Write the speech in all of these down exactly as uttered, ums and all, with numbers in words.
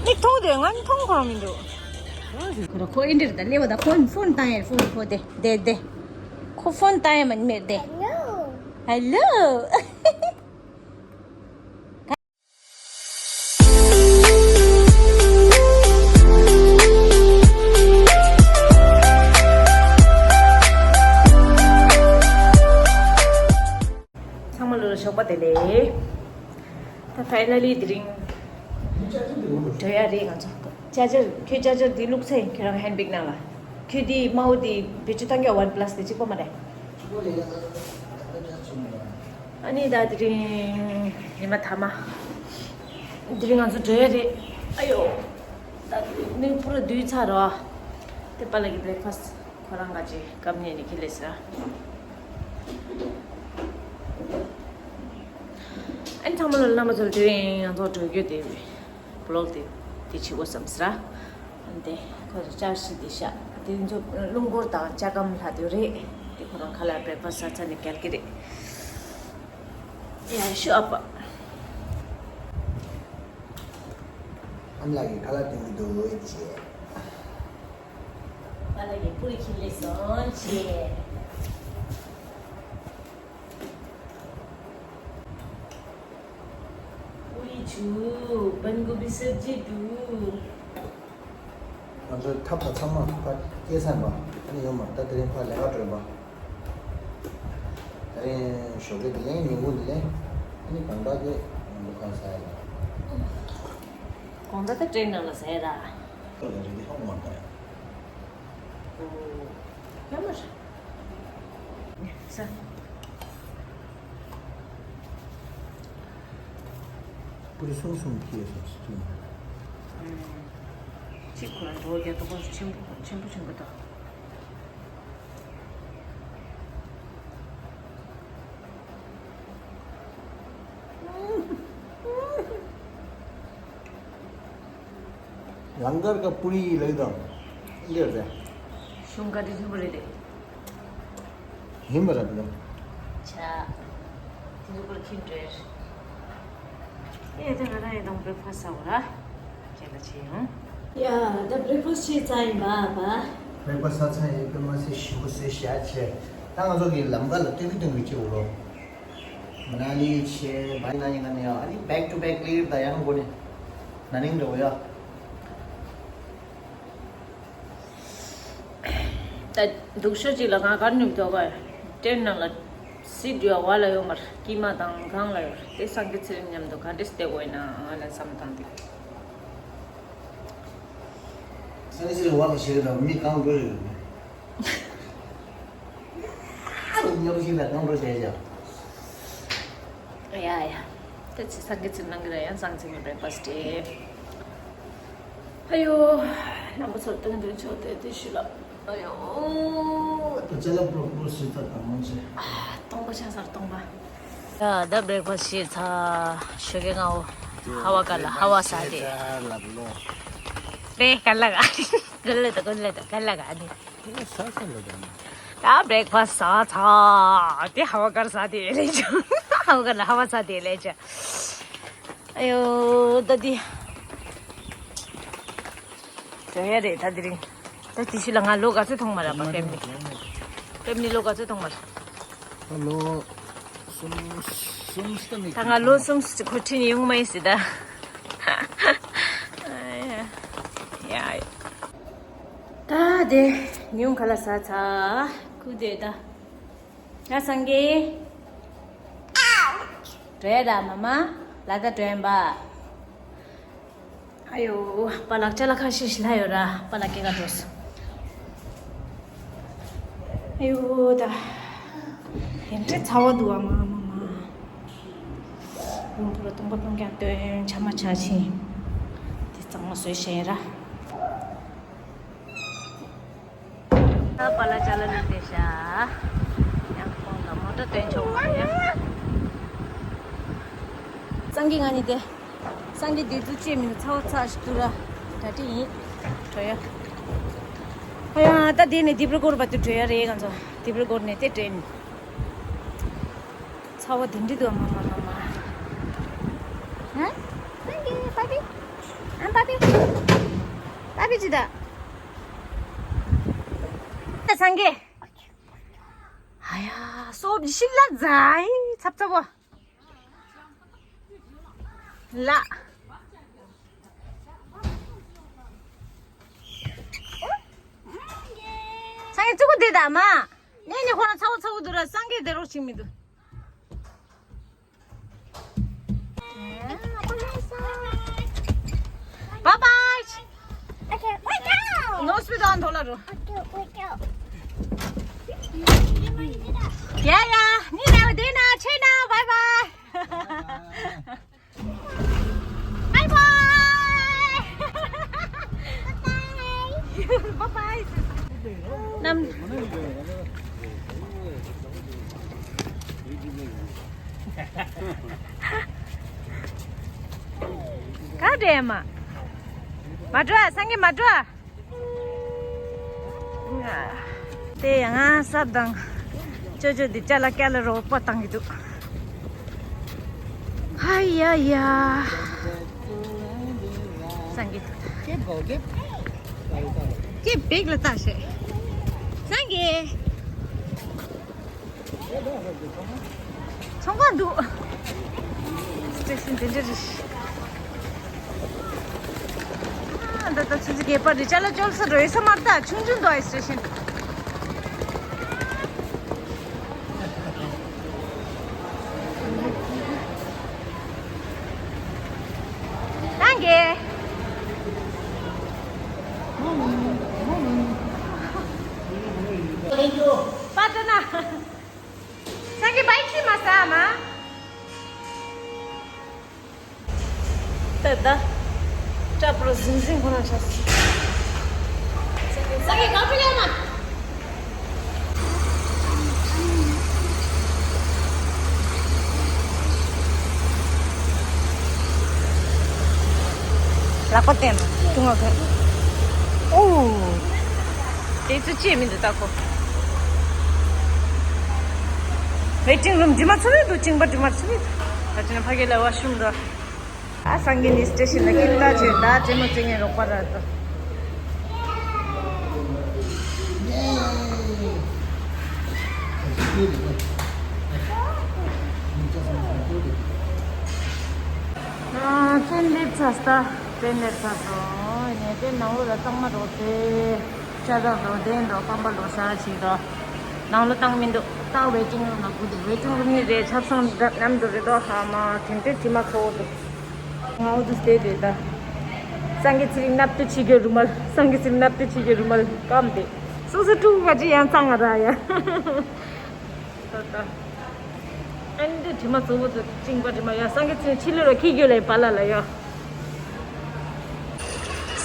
མིག་མཐོང་དེ་ང་མཐོང་ཁོ་མི་འདུག་ཁོ་ར་ཁོ་ཨིན་དྲིར་ད་ལེ་བ་ད་ཕོན་ཕོན་བཏང་ཡར་ཕོན་ཁོ་དེ་དེ་དེ་ཁོ་ཕོན་བཏང་ཡ་མ་མེད་དེ། ཧེ་ལོ། ཚང་མ་ལོ་ལ་ཞོགས་པ་བདེ་ལེགས། ད་ཕའི་ན་ལི་དེ་རིང་འགྲོ་ཡ་རེད་ང་ཚོ། ཅར་ཇར་ཁྱོད་ཅར་ཇར་འདི་བླུགས་ཚེ་ཁྱོད་རང་ཧེན་བིག་ནང་ལ། ཁྱོད་འདི་དམར་པོ་འདི་བེད་སྤྱོད་བཏང་རྒྱུ་ཝན་པ་ལ་སི་དེ་གཅིག་པོ་མ་རེད། ཨ་ནི་ད་དེ་རིང་ཉི་མ་ཐ་མ། དེ་རིང་ང་ཚོ་འགྲོ་ཡ་རེད། ཨ་ཡོ། ད་དེ་རིང་ནི་པུ་ར་དུས་ཚ་རོ། དེ་པ་ལ་གི་བྷི་རེག་ཕ་སི་ཁོ་རང་ག་ཅི་སྐབས་ཉེ་ནི་ཁི་ལེ་སི་ར། ཨན་ཚང་མ་ལ་རྣམ་པ་ཚོ་ལ་དེ་རིང་ང་ཚོ་འགྲོ་རྒྱུ་དེ་བི་ལོག་དེ་དེ་བྱེད་དགོས་བསམ་སི་ར། ཨན་དེ་ཁོ་ཚོ་ཅར་ཤི་དེ་ཤ་དེ་ཚོ་རླུང་འཁོར་དང་ཅ་སྐམ་ལྷ་དེ་རེད། དེ་ཁོ་རང་ཁ་ལ་བྷི་རེག་ཕ་སི་ས་ཚ་ནི་གལ་གི་རེད། ཡ་ཤུ་ཨ་པ། ཨམ་ལགས་ཀྱིས་ཁ་ལག་སྟོན་གྱི་འདུག་ཅེས། ཨ་ལགས་ཀྱིས་པུ་རི་ཁྱེར་སླེབས་སོང་ཅེས། པུ་རི་བྱུག་བན་གོ་བི་སབ་ཇི་འདུག་ང་ཚོའི་ཐབ་ད་ཚང་མ་ཕར་སྐྱེལ་ཚར་བ། ཨ་ནི་ཡོང་མ་ད་དེ་རིང་ཕར་ལས་ཀ་འགྲོ་བ། དེ་རིང་ཞོགས་ཀས་དེ་ལེན་ཉིན་གུང་དེ་ལེན། ཨ་ནི་གང་ལྟར་དེ་ང་ཚོ་གང་ཟ་ཡ་ལ། གང་ལྟར་ད་ཏྲེན་ནང་ལ་ཟ་ཡ་ལ། ཏོ་ད་རིང་དེ་ཧོང་མ་ད་ཡ། ཨོ། ཡ་མ་ར། ཟ། པུ་རི་སུམ་སུམ་ཁྱེར་སོང་ཟེར་དུས། གཅིག་ཁོ་རང་འགྲོ་རྒྱ་ཏོ་ཁོ་ཆེན་པོ་ཆེན་པོ་ཆེན་པོ་དང་། ལང་ཀར་ཀ་པུ་རི་ལབ་དང་། འདིར་རེད། ཤུང་ཀ་དེ་ཆུ་བུ་རེད་དེ། ཡིན་པ་རེད་དེ། ཆ། དེ་ཚོ་པར་ཁྱིམ་འདྲེར། ཨེ་དེ་ང་རང་ཡི་དང་བྷི་རེག་ཕ་སི་ཟ་འོ་ར། ཁྱེད་ལ་ཆེ་ཡོང་། ཡ་ད་བྷི་རེག་ཕ་སི་ཆེ་ཚ་ཡིན་པ་པ། བྷི་རེག་ཕ་སི་ཚ་ཚ་ཡིན་པས་མ་ཟད་ཞིམ་པོ་བཟོས་བཞག་བྱས། ད་ང་ཚོ་གི་ལམ་ཁ་ལ་སྟོན་གི་སྟོན་གི་ཅིག་འོ་ལོ། མ་ན་ལི་ཆེ་བའི་ན་ཡིན་ན་ནི་ཡ་ཨ་ནི་back to back ལིར་ད་ཡང་གོ་ནི། ན་ནིང་འདྲ་བོ་ཡ། ད་སྡུག་ཤོས་ཅིག་ལ་ང་གར་ཉུག་ཐོག་ག་ཏྲེན་ནང་ལ་སི་ཌི་ཡོ་བ་ལ་ཡོད་མར་ཀི་མ་དང་གང་ལ་ཡོད་དེ་སངས་རྒྱས་ཚེ་རིང་མཉམ་དུ་ག་འདྲས་བལྟས་དགོས་ཡིན་ན་ང་ལ་བསམ་བཏང་དེ། སངས་རྒྱས་ཚེ་རིང་བ་ལ་ཞེ་གི་དང་མི་གང་དགོས་རེད། ཉོག་ཤིག་ལ་གང་འགྲོ་བྱས་ཀྱང་། ཡ་ཡ། ད་ཅི་སངས་རྒྱས་ཚེ་རིང་གི་ར་ཡང་སངས་རྒྱས་ཀྱི་བྷི་རེག་ཕ་སི་ཨེ་ཡོ། རྣམ་པ་ཚོར་སྟོན་དོན་ཆོག་དེ་དེ་ཞུ་ལ། ཨ་ཡོ། ད་ཅ་ལག་པོ་པོ་སི་ད་དང་མོ་ཆེ། སྟོང་པ་ཆ་སར་སྟོང་པ། ད་ད་བྷི་རེག་ཕ་སི་ཤེས་ཚ་ཞོགས་ཀས་ང་འོ། ཧ་བ་ཀ་ལ་ཧ་བ་ས་དེ། ལབ་ལོ། དེ་ཀ་ལ་ག་ཀ་ལ་ད་ཀ་ལ་ད་ཀ་ལ་ག་ནི། དེ་ས་ས་ལ་ད་ནི། ད་བྷི་རེག་ཕ་སི་ཟ་ཚ། དེ་ཧ་བ་ཀར་ཟ་དེ་ལས་ཅུ། ཧ་བ་ཀར་ལ་ཧ་བ་ཟ་དེ་ལས་ཅུ། ཨ་ཡོ་ད་དེ། འགྲོ་ཡ་རེད་ད་དེ་རིང་། ད་དེ་ཤི་ལ་ང་ལོ་ག་ཚོད་ཐོང་མ་ར་པ་ཕེམ་ནི། ཕེམ་ནི་ལོ་ག་ཚོད་ཐོང་མ་ར། ད་ལོ་གསུམ་གསུམ་ཙམ་མིན། ད་ང་ལོ་གསུམ་ཙམ་གོ་ཁྲིད་ནས་ཡོང་མ་ཡིན་སྲིད་ད། ཡ་ཡ། ད་དེ་ཉུང་ག་ལ་ཟ་ཚ། ཁུ་དེ་ད། ད་སངས་རྒྱས། འགྲོ་ཡ་ད་མ་མ། ལ་ད་འགྲོ་ཡིན་པ། ཨ་ཡོ། པ་ལགས་ཅ་ལག་ཁ་ཤས་ཤིག་ལྷག་ཡོད་ར། པ་ལགས་སྐྱེལ་ག་འགྲོ་སོང་། ཨ་ཡོ་ད། དེ་འདྲའི་ཚ་བ་འདུག་ཨ་མ་མ་མ། དགུན་ཕོ་ལ་སྟོང་པ་སྟོང་རྐྱང་སྟོན་ཆ་མ་ཆ་ཕྱིན། དེ་གཙང་མ་བཟོས་བཞག་ཡིན་ར། ད་པ་ལགས་ཅ་ལག་ལས་བསྡད་ཤག་ཡང་ཁོང་ལ་མོ་ཊ་སྟོན་ཆོག་མ་རེད། སངས་རྒྱས་ང་གཉིས་དེ། སངས་རྒྱས་དེ་ཚོ་ཅེས་མིན་ཚ་བ་ཚ་ཞིག་ཏུ་ར། གྲ་སྒྲིག་ཡིན། གྲོ་ཡ། ཧ་ཡ་ད་དེ་ནས་དིབ་རི་གོར་བ་དུ་གྲོ་ཡ་རེད་ང་ཚོ། དིབ་རི་གོར་ནས་དེ་དྲན། ཚ་བ་དེ་འདྲི་འདུག་མ་མ་མ་མ། ཧ། སངས་རྒྱས་པ་པ། ཅི་ད། སངས་རྒྱས། ཨ་ཡ། སོབ་ཞིག་ལ་ཛའི་ཚབ་ཚབ་བོ། ལ། སངས་རྒྱས་ཙུ་གུ་དེ་ད་མ། ནས་ནས་ཁོ་རང་ཚ་བོ་ཚ་བོ་འདུག་ར། སངས་རྒྱས་དེ་རོགས་ཅིག་མི་འདུག Bye bye. Okay, wake up. No speed on thola ro. Okay, wake up. Yeah, yeah. Ni na de na, che na. Bye bye. Bye bye. Bye bye. Nam. ག་འདྲ་ཡ་མ། མ་འགྲོ་ཨ། སངས་རྒྱས་མ་འགྲོ་ཨ། དེ་ཡང་ང་སབ་དང་། ཅོ་ཅོ་འདི་ཅ་ལག་སྐྱ་ལ་རོགས་པ་བཏང་གི་འདུག་ཧ་ཡ་ཡ། སངས་རྒྱས། ཀྱེ་བེག་ལ་ལྟ་ཤེས། སངས་རྒྱས། ཚོང་ཁང་འདུག་སི་ཊེ་ཤན་དེ་འདྲ་རེད། ཨ། ད་ལྟ་ཆུ་ཚོད་བརྒྱད་པ་རེད། ཅ་ལག་འབྱོར་ས་རེད། ས་མར་ད་ཆུང་ཆུང་འདུག་ཨ། སི་ཊེ་ཤན། སངས་རྒྱས། པ་ཏྲ་ན། སངས་རྒྱས་བའི་ཁྱི་མ་ཟ་མ། ད་ད། སྐྲ་པར་ཟིང་ཟིང་ཁོ་ན་ཆགས། སངས་རྒྱས་ག་པར་ཡོད་མ། ལག་པ་བསྟན་ན་ཐུང་བ་ག་ཨོ། དེ་ཚོ་ཅི་མི་འདུག་ད་ཁོ། ཝེ་ཊིང་རུམ་འདྲི་མ་ཚོ་མི་འདུག་བཅིངས་པ་འདྲི་མ་ཚོ་མི་འདུག་ད་ཅི་ན་ཕ་གི་ལ་ཝ་ཤུམ་འགྲོ། ཨ། སངས་རྒྱས་ནི་སི་ཊེ་ཤན་ལ་ཀིན་ད་ཆེ་ད་ཅེ་མོ་ཅེ་ངན་རོགས་པ་ར་ད། ཨ། ཏྲེན་སླེབས་ཚར་ད། ཏྲེན་སླེབས་ཚར་སོང་། ངས་ཏྲེན་ནང་ལོགས་ལ་གཙང་མ་རོགས་ཏེ། ཅ་ལག་རོགས་ལྡན་རོགས་རྐང་པ་རོགས་ཟ་ཞིག་རོགས། ནང་ལོགས་བཏང་མི་འདུག་ད་ཝེ་ཊིང་རུམ་ལ་སྒུག་འདུག་ཝེ་ཊིང་རུམ་ནི་རེད། ཆབ་གསང་འགྲམ་མཉམ་དུ་རེད་དོ། ཧ་མ་དེ་འདྲའི་དྲི་མ་ཚོ་འདུག་ང་འོ་དུ་བལྟས་དེ་ད། སངས་རྒྱས་ཚེ་རིང་སྣབས་ཏུ་ཕྱི་རྒྱུ་རུ་མལ། སངས་རྒྱས་ཚེ་རིང་སྣབས་ཏུ་ཕྱི་རྒྱུ་རུ་མལ་སྐམ་དེ། སོ་སོ་ཕྲུ་གུ་ག་ཅི་ཡང་གཙང་ང་ར་ཡ། ད་ད། ཨ་ནི་དྲི་མ་གཙོ་བོ་དུ་བཅིངས་པ་དྲི་མ་ཡ། སངས་རྒྱས་ཚེ་རིང་ཕྱི་ལོ་ར་ཁྱི་རྒྱུ་ལ་ཡ་པ་ལ་ལ་ཡ།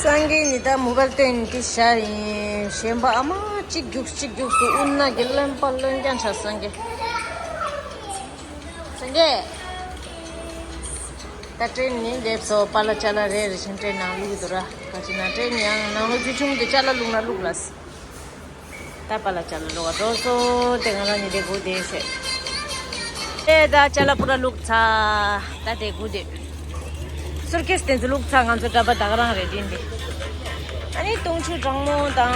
སངས་རྒྱས་ནི་ད་མོ་བལ་སྟོན་དེ་ཤ་ཡིན། གཞན་པ་ཨ་མ་གཅིག་རྒྱུགས་གཅིག་རྒྱུགས་སུ་དབུ་ན་གི་རློན་པ་རློན་རྐྱང་ཆ་སངས་རྒྱས། སངས་རྒྱས། ད་ཏྲེན་ནི་སླེབས་སོ། པ་ལ་ཅ་ལག་རེ་རེ་བཞིན་ཏྲེན་ནང་བླུགས་འདུག་ར། ག་ཅི་ན་ཏྲེན་ནི་ཡང་ནང་ལོ་རྒྱུ་ཆུང་དེ་ཅ་ལག་བླུགས་ན་བླུགས་ལ། ད་པ་ལ་ཅ་ལག་བླུགས་འགྲོ་སོ། དེ་ང་རང་ཉིད་དེ་སྒུག་དེ་ཟེར། ཨེ་ད་ཅ་ལག་པུ་ར་བླུགས་ཚར། ད་དེ་སྒུག་དེ། སུར་ཁེས་དེ་ཚོ་བླུགས་ཚར། ང་ཚོ་འདྲ་པ་ད་ག་རང་རེད་དེ་འདི། ཨ་ནི་དུང་ཆུ་གྲང་མོ་དང་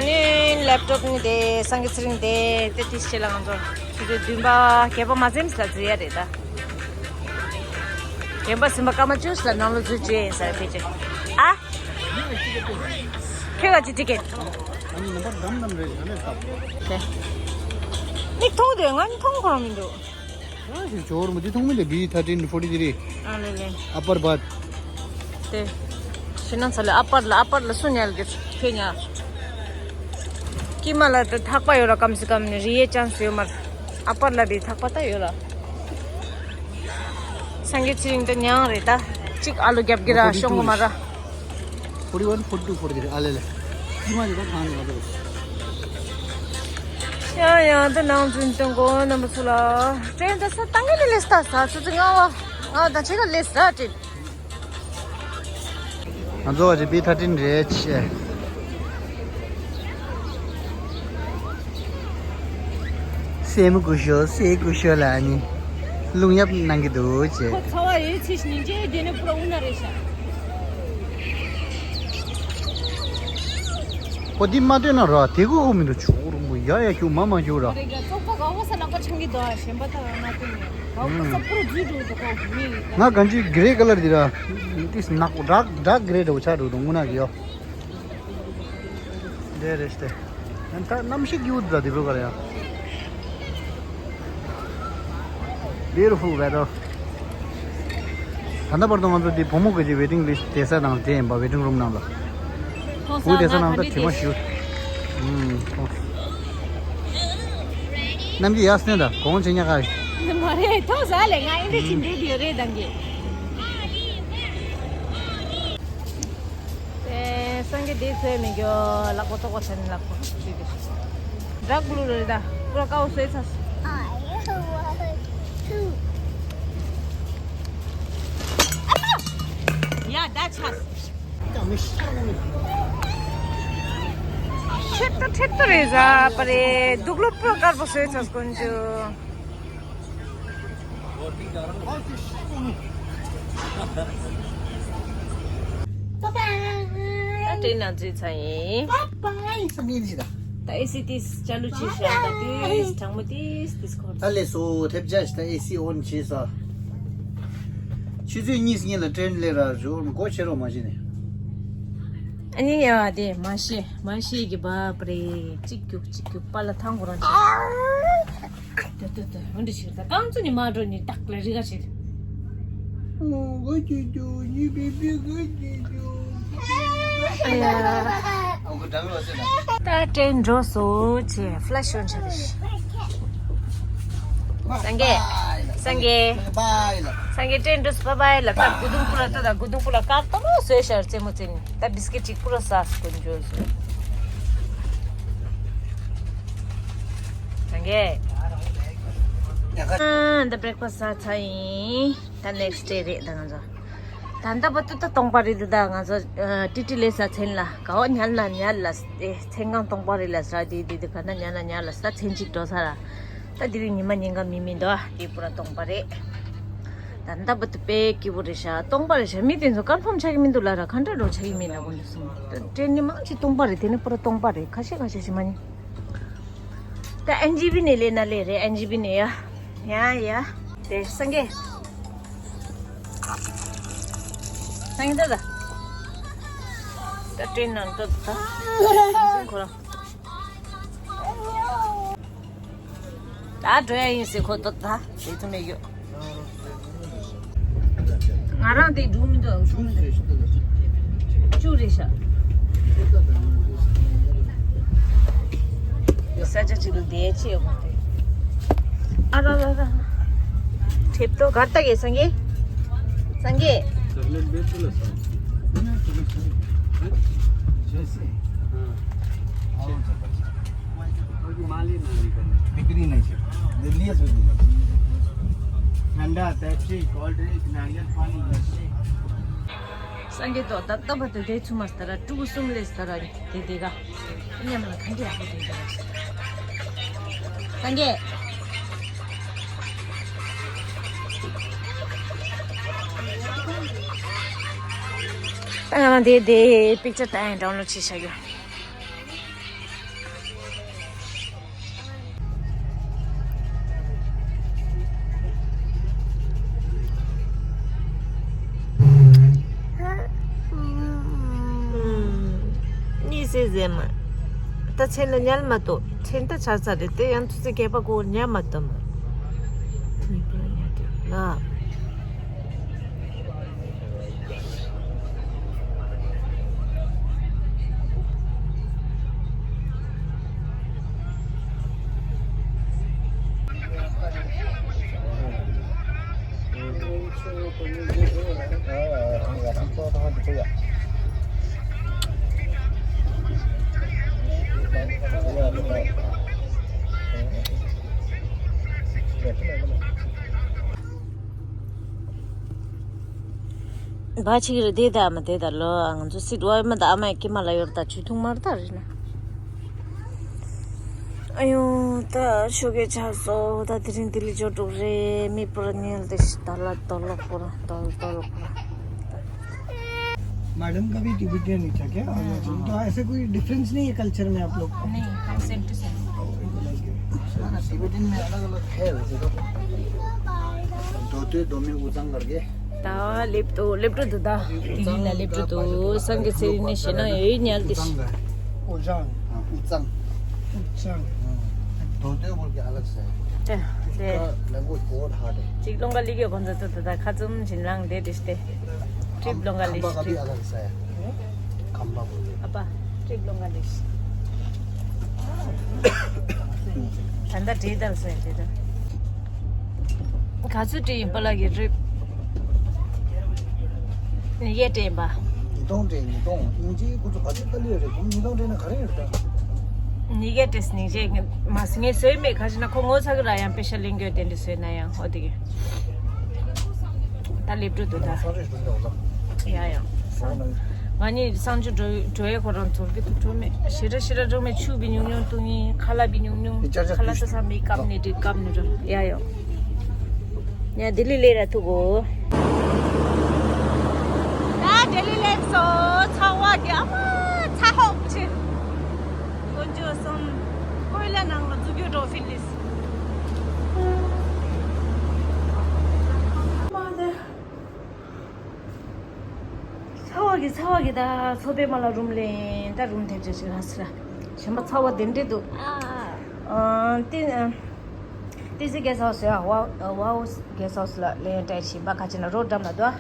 ནི་ལེབ་ཊོབ་ནི་དེ་སངས་རྒྱས་ཚེ་རིང་དེ་དེ་དེ་ཤེས་ལ་ང་ཚོ་ཆུ་ཚོད་བདུན་པ་བརྒྱད་པ་མ་ཟིན་ས་འཛུལ་ཡ་རེད་ད། བདུན་པ་ཟིན་པ་སྐར་མ་བཅུ་ལ་ནང་ལོ་འཛུལ་བྱས་ཡིན་ས་རེད་ཕལ་ཆེར། ཨ། ཁྱོད་ཀྱི་ཊི་ཀེ་ཊི། ཨ་ནི་ནམ་བར་འདམ་འདམ་རེད་ཨ་ནི་སྟབས། དེ། ནི་མཐོང་དེ་ང་ནི་མཐོང་ཁོ་རང་མི་འདུག་ཨ་ཞིག་ཇོར་མོ་དེ་མཐོང་མི་འདུག་བི་ཐར་ཊིན་ཕོར་ཊི་ཐི་རི། ཨ་ལེ་ལེ། ཨ་པར་བར་ཐི། དེ། ཤི་ན་ཚ་ལེ་ཨ་པར་ལ་ཨ་པར་ལ་སུ་ཉལ་གི་ཁྱོད་ཉལ། ཀི་མ་ལ་དེ་ཐག་པ་ཡོད་ར་ཀམ་སེ་ཀམ་ནི་རི་ཡའི་ཅན་སི་ཡོད་མ་ར། ཨ་པར་ལ་བི་ཐག་པ་ད་ཡོད་ར། སངས་རྒྱས་ཚེ་རིང་དེ་ཉང་རེད་ད། གཅིག་ཨ་ལོ་རྒྱབ་ཀྱི་ར་ཤོང་གི་མ་ར། ཕོར་ཊི་ཝན་ཕོར་ཊི་ཊུ་ཕོར་ཊི་ཐི་རི་ཨ་ལེ་ལེ། ཀི་མ་ལེ་ད་ཐང་ནི་མ་དོ། ཡང་ཡང་ད་ནང་འཛིན་སྟོན་གོ་རྣམ་པ་ཚོ་ལ། ཏྲེན་ད་ས་ཏང་གི་ལེ་ལེ་སྟ་ས་ཚོ་ཚོ་ང་བ་ང་ད་ཆེ་ག་ལེ་སྟ་ཏྲེན། ང་ཚོ་རི་བི་ཐར་ཊིན་རེད་ཆེ། སེམས་སྐུ་ཞོ་སེ་སྐུ་ཞོ་ལ་ནི་རླུང་ཡབ་གནང་གི་འདུག་ཅེས། ཁོ་ཚ་བ་ཡོད་ཚེ་ཉིན་བྱེད་དེ་ནི་པུ་ར་འུ་ན་རེད་ཤག་ཨོ་འདི་མ་སྟོན་ན་ར་དེ་གུ་ཨུ་མི་འདུག་ཆུ་རུ་མོ་ཡ་ཡ་ཁྱུ་མ་མ་ཁྱུ་ར། རེ་ག་ཙོག་པ་ག་བ་ས་ལག་པ་ཆང་གི་དོ་ཨ་ཞེན་པ་ད་ང་ཏུ་ནི་ག་བ་ས་པུ་རུ་ཛུ་ཏུ་ཏུ་ཁོ་མི། ང་གང་ཅི་གི་རེ་ཀ་ལར་འདི་ར། ཏིས་ནག་རག་རག་གི་རེ་འདྲ་བོ་ཆ་འགྲོ་འདུག་དངུ་ན་གི་ཡོ། འདི་རེ་སྟེ། ད་གནམ་གཤིས་ཀྱི་འུ་འདྲ་འདི་བོ་ག་ར་ཡ། Beautiful weather. ད་ལྟ་བར་དུ་ང་ཚོ་འདི་བུ་མོ་གི་ཅིག་waiting list བསྡད་ས་དང་དེ་ཡིན་པ་waiting room ནང་ལ། ཐོག་བུ་བསྡད་ས་ནང་ད་དྲི་མ་ཞིག་ཨུམ། ཐོག་རྣམ་རྒྱལ་ཡག་སྣེ་ད་གོང་ཆེ་ཉག་ག་མ་རེད། ཐོག་ས་ལས་ང་ཨིན་དྲ་ཅིག་འདྲེ་དེ་རེད་དང་གི། ཨེ། སངས་རྒྱས་དེ་ཚོའི་མི་འགྱོ། ལག་པ་ཐོག་པ་ཚ་ནི་ལག་པ་ཅི་དེ་ཞིག་འདྲ་ཀླུ་རེད་ད། ཀུ་ར་ཀའོ་སོས་ཚ། ཡ་ད་ཆ། ཤེད་ཏ་ཁྲེད་ཏ་རེ་ཟ་པ་རེ་དུག་ལོ་པོ་དཀར་པོ་སོས་ཚ་དཀོན་ཅུ། ད་ཏྲེན་ནང་འཛུལ་ཚར་ཡིན། ད་ཨེ་སི་ཏིས་ཅ་ལུ་ཅི་ཤ་ད་ཏིས་གྲང་མོ་ཏིས་ཏིས་ཁོར། ད་ལས་སོ་ཐེབས་ཆ་ཞིག་ད་ཨེ་སི་ཨོན་བྱས་ས། ཆུ་ཚོད་གཉིས་གཉིས་ལ་ཏྲེན་སླེབས་ར་འཇོག་མགོ་ཆེ་རོགས་མ་བྱེད་ནས། ཨ་ནི་ཉལ་བ་དེ་མ་ཤེས་མ་ཤེས་ཀྱི་བབ་རེད། གཅིག་རྒྱུག་གཅིག་རྒྱུག་པ་ལ་ཐང་གོ་རང་ཆེ། ཏོ་ཏོ་ཏོ་འོན་ཏེ་ཞིག་ད་རྐང་བཙུགས་ནས་མ་འགྲོ་ནི་རྟགས་ལ་རི་ག་ཞིག་ཨོ་གོ་ཅི་ཅོ་ཡི་པི་པི་གོ་ཅི་ཅོ། ཨ་ཡ། ཨོ་གོ་འགྲམ་རོ་ཟེར་ན། ད་ཏྲེན་འགྲོ་སོ་ཆེ་ཕ་ལ་ཤི་ཤོན་ཆ་རེ་ཤི། སངས་རྒྱས། སངས་རྒྱས། སངས་རྒྱས་ཏྲེན་འགྲོ་སོ་བྷའི་བྷའི་ལབ། ད་དགུ་དུང་པུ་ལ་ད་ད་དགུ་དུང་པུ་ལ་ཀག་ཏོ་མོ་བཟོས་ཤར་རྩེ་མོ་རྩེ་ནི་ད་བིས་ཀིཊ་གཅིག་པུ་ར་ཟ་སྐུ་འགྲོ་སོ། སངས་རྒྱས། ཨ་ད་བྷི་རེག་ཕ་སི་ཟ་ཚར་ཡིན། ད་ནེག་སི་ཌེ་རེད་ད་ང་ཚོ། ད་ལྟ་བར་དུ་ད་སྟོང་པ་རེད་འདུག་ད་ང་ཚོ་ཨ་ཏི་ཏི་ལས་ས་མཚན་ལ་ག་བ་ཉལ་ན་ཉལ་ལ་ཨེ་མཚན་གང་སྟོང་པ་རེད་ལ་ས་དེ་དེ་དེ་ག་ན་ཉལ་ན་ཉལ་ལ་ས་མཚན་གཅིག་འགྲོ་ས་ར། ད་དེ་རིང་ཉི་མ་ཉིན་གང་མི་མི་འདུག་ཨ་དེ་པུ་ར་སྟོང་པ་རེད། ད་ལྟ་བར་དུ་དཔེ་སྐྱིད་པོ་རེད་ཤག་སྟོང་པ་རེད་ཤག་མི་དེ་ཚོ་ཀན་ཕམ་ཆགས་ཀྱི་མི་འདུག་ལ་ར་ག་འདྲ་འགྲོ་ཆགས་ཀྱི་མི་འདུག་ཀུན་ཏུ་སོང་ད་ཏྲེན་ནི་མང་ཆེ་སྟོང་པ་རེད། དེ་ནི་པུ་ར་སྟོང་པ་རེད། ཁ་ཤས་ཁ་ཤས་ཤི་མ་ཉི། ད་ཨེན་ཇི་བི་ནས་ལས་ན་ལས་རེད། ཨེན་ཇི་བི་ནས་ཡ། ཡ་ཡ། དེ་སངས་རྒྱས། སངས་རྒྱས་ད་ད། ད་ཏྲེན་ནང་ད་ད། ཁོ་རང་། ད་འགྲོ་ཡ་ཡིན་ཟེར་ཁོ་ད་ད། དེ་ཚོ་མེད་ཡོད། ང་རང་དེ་འགྲོ་མི་འདུག་ཨང་། ཆུང་ཆུང་རེད་ཤག་ས་ཆ་གཅིག་ཏུ་བསྡད་ཆེ་ཡོད་མ་རེད། ཨ་ར་ར་ར། ཁྲེབ་ཏོ་གར་ལྟ་གེ་སངས་རྒྱས། སངས་རྒྱས། बिक्री नहीं है। दिल्ली से भी नहीं। ठंडा Pepsi, cold drink, नारियल पानी, लस्सी। སངས་རྒྱས་ཏོ་ད་ལྟ་བར་དུ་དེ་ཚུ་མ་སྟ་ར་ཀྲུ་གུ་གསུམ་ལས་སྟ་ར་དེ་དེ་ག་ཉམས་ལ་ག་འདྲ་ཡག་པོ་དེ་ག་སངས་རྒྱས། ད་ང་རང་དེ་དེ་པིག་ཅར་ད་ཡང་ཌའུན་ལོཌ་བྱེད་བཞག་ཡོད། གཉིད་སད་ཟེར་མ། ད་མཚན་ལ་ཉལ་མ་གཏོགས་མཚན་ད་ཆགས་ཚར་རེད་དེ་ཡང་ཐུག་ཚེ་སྐྱེས་པ་ཀོ་ཉལ་མ་གཏོགས་མ། ལ། བ་ཆིག་རེ་དེ་ད་མ་དེ་ད་ལོ་ང་ཚོ་སྲིད་བ་མ་ད་ཨ་མ་ཀི་མ་ལ་ཡོར་ད་ཆུ་འཐུང་མར་ད་རེད་ན། ཨ་ཡོ་ད་ཞོགས་ཀས་ཆགས་སོ། ད་དེ་རིང་ལྡི་ལི་འབྱོར་འགྲོ་གི་རེད། མི་པུ་ར་ཉལ་ཏེ་ཤི་ད་ལ་དོ་ལོག་པུ་ར་དོ་དོ་ལོག་པུ་ར། मैडम का भी टिबेटियन ही था क्या? हाँ, हाँ। तो ऐसे कोई डिफरेंस नहीं है कल्चर में आप लोग का? नहीं, हम सेम टू सेम। टिबेटियन में अलग अलग है वैसे तो। धोती दोमी उजांग करके। ད་སླེབས་འདུག་སླེབས་འགྲོ་འདུག་ད་དེ་རིང་ལ་སླེབས་འགྲོ་འདུག་སང་གི་ཚེ་རིང་ནས་བཤད་ན་ཡོད་ཉལ་ཏེ། उजांग। हाँ, उजांग। उजांग। हाँ। धोती बोल के अलग से है। དེ་དེ། उसका लैंग्वेज बहुत हार्ड है। ཅིག་ལོང་ག་ལི་གི་གོན་ཚ་ཚ་ད་ད་ཁ་ཙུམ་བཞིན་ལངས་བསྡད་དེ་སྟེ། ཁྲིབ་ལོང་ག་ལི་ཤི་ཁྲིབ། ཨ་པ་ཁྲིབ་ལོང་ག་ལི་ཤི། ད་ལྟ་བྲིས་དང་སོང་བྲིས་དང་། ག་ཚོད་བྲིས་ཡིན་པ་ལ་གི་རིབ། ཡེ་དྲན་པ། ཉིས་སྟོང་བྲིས་ཉིས་སྟོང་། ཨིན་ཇིའི་ཁོ་ཚོ་ག་ཚོད་ལྟ་ལི་རེད། ཁོང་ཉིས་སྟོང་བྲིས་ན་ག་རེ་ཡོད་ད། ཉིས་ཀ་དྲིས་ཉིས་ཀ་མ་སི་ངས་བཟོས་མེད། ག་ཞིག་ན་ཁོ་ངོ་ཚ་གི་ར་ཡང་པེ་ཤ་ལེན་གྱོད་དེ་འདྲ་བཟོས་ན་ཡང་ཨོ་དེ་གི། ད་ལེབ་འགྲོ་འདུག་ད། ཡ་ཡ། ང་ནི་གསང་སྤྱོད་འགྲོ་འགྲོ་ཡས་ཁོ་རང་ཚོར་གི་འདུག་འགྲོ་མེད་ཤི་ར་ཤི་ར་འགྲོ་མེད་ཆུ་བི་ཉུང་ཉུང་བཏུང་ཡིན་ཁ་ལག་བི་ཉུང་ཉུང་ཁ་ལག་ས་ས་མི་བཀབ་ནི་འགྲིག་བཀབ་ནི་ར་ཡ་ཡ། ཡ་ལྡི་ལི་སླེབས་ར་ཐུག་གོ། ད་ལྡི་ལི་སླེབས་སོང་ཚ་བ་གི་ཨ་མ་ཚ་ཧོབ་ཆེ། དཀོན་མཆོག་གསུམ། ཀོས་ལ་ནང་ལ་འཛུགས་རྒྱུ་འགྲོ་ཕིན་ལིས། ཚ་བ་གི་ཚ་བ་གི་ད་མཚོ་པདྨ་ལ་རུམ་ལེན་ད་རུམ་ཐེབས་ཅེས་ཤིག་ར་སི་ར། གཞན་པ་ཚ་བ་དེ་འདྲས་འདུག་ཨ་ཏི་ཏི་སི་གེ་སའུ་སི་ཡ་ཝ་ཝའུ་གེ་སའུ་སི་ལ་ལེན་ཏྲེ་ཤི་བ་ཁ་ཅི་ན་རོ་འགྲམ་ལ་འདུག་ཨ་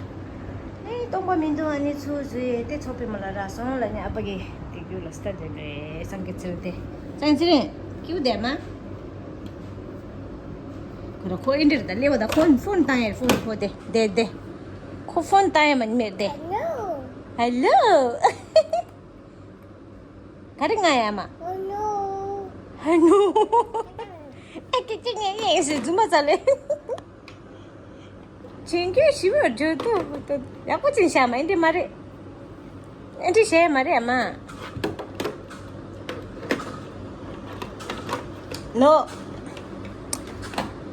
ནི་སྟོང་པ་མི་འདུག་ཨ་ནི་ཚུ་ཟུ་ཡེ་ཏེ་མཚོ་པདྨ་ལ་ར་སོང་ལ་ནི་ཨ་པ་གི་དེ་རྒྱུ་ལ་སྟ་དེ་རེ་སང་གི་ཚིལ་ཏེ་སང་ཚིལ་རེ་ཀིའུ་དེ་མ། ཁོ་ར་ཁོ་ཨིན་དྲི་ར་ད་ལེ་བ་ད་ཁོ་ཕོན་ཏང་ཡེ་ཕོན་ཁོ་དེ་དེ་དེ། ཁོ་ཕོན་ཏང་ཡེ་མ་ནི་མེད་དེ། ཧེ་ལོ། ག་རེ་ང་ཡ་མ། ཧེ་ནོ། ཨེ་ཀེ་ཀེ་ངེ་ངེ་ཟེར་རྫུན་མ་ཙ་ལེ། ཆེན་ཁྱོད་ཞི་བའི་འགྲོ་དུ་ཡག་པོ་ཅིག་བྱ་མ་ཨེ་འདྲི་མ་རེད། ཨེ་འདྲི་བྱས་མ་རེད་ཨ་མ། ནོ།